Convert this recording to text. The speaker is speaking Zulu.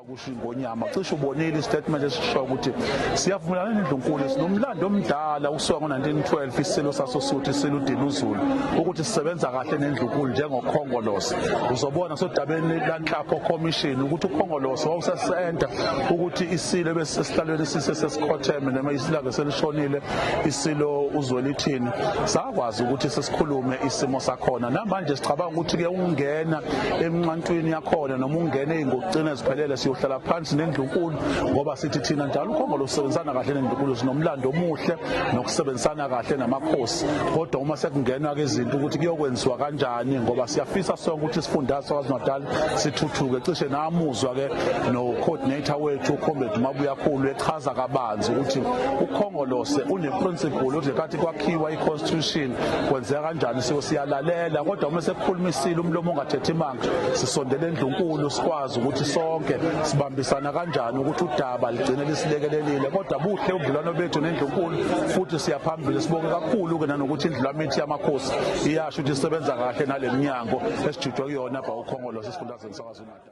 Kusho iNgonyama, cishe ubonile istatement esisho ukuthi siyavumelana nendlunkulu, sinomlando omdala usuka ngo-1912, isilo sasoSuthu, isilo uDinuzulu, ukuthi sisebenza kahle nendlunkulu njengoKhongolose. Uzobona sodabeni laNhlapho Commission ukuthi uKhongolose wawusesenta ukuthi isilo besesihlalweni sisesesikhotheme noma isilanga selishonile isilo uZwelithini, sakwazi ukuthi sesikhulume isimo sakhona. Namanje sicabanga ukuthi-ke ungena emnqantwini yakhona noma ungene ey'ngokucina eziphelele, siyohlala phansi nendlunkulu, ngoba sithi thina njalo uKhongolo usebenzisana kahle nendlunkulu, sinomlando omuhle nokusebenzisana kahle namakhosi. Kodwa uma sekungenwa-ke izinto ukuthi kuyokwenziwa kanjani, ngoba siyafisa sonke ukuthi isifundazwe saKwaZulu-Natal sithuthuke. Cishe namuzwa-ke no-coordinator wethu uComrade Mabuyakhulu echaza kabanzi ukuthi uKhongolose une-principle ukuthi ngenkathi kwakhiwa i-constitution kwenzeka kanjani. Siko siyalalela, kodwa uma sekukhulumisile umlomo ongathethi imanga, sisondele endlunkulu sikwazi ukuthi sonke sibambisana kanjani ukuthi udaba ligcine lisilekelelile. Kodwa buhle ubudlelwano bethu nendlunkulu futhi siyaphambili. Sibonge kakhulu-ke nanokuthi indlulamithi yamakhosi iyasho ukuthi isebenza kahle nale minyango esijutshwe kuyona ba uKhongolose esifundazweni saKwaZulu-Natal.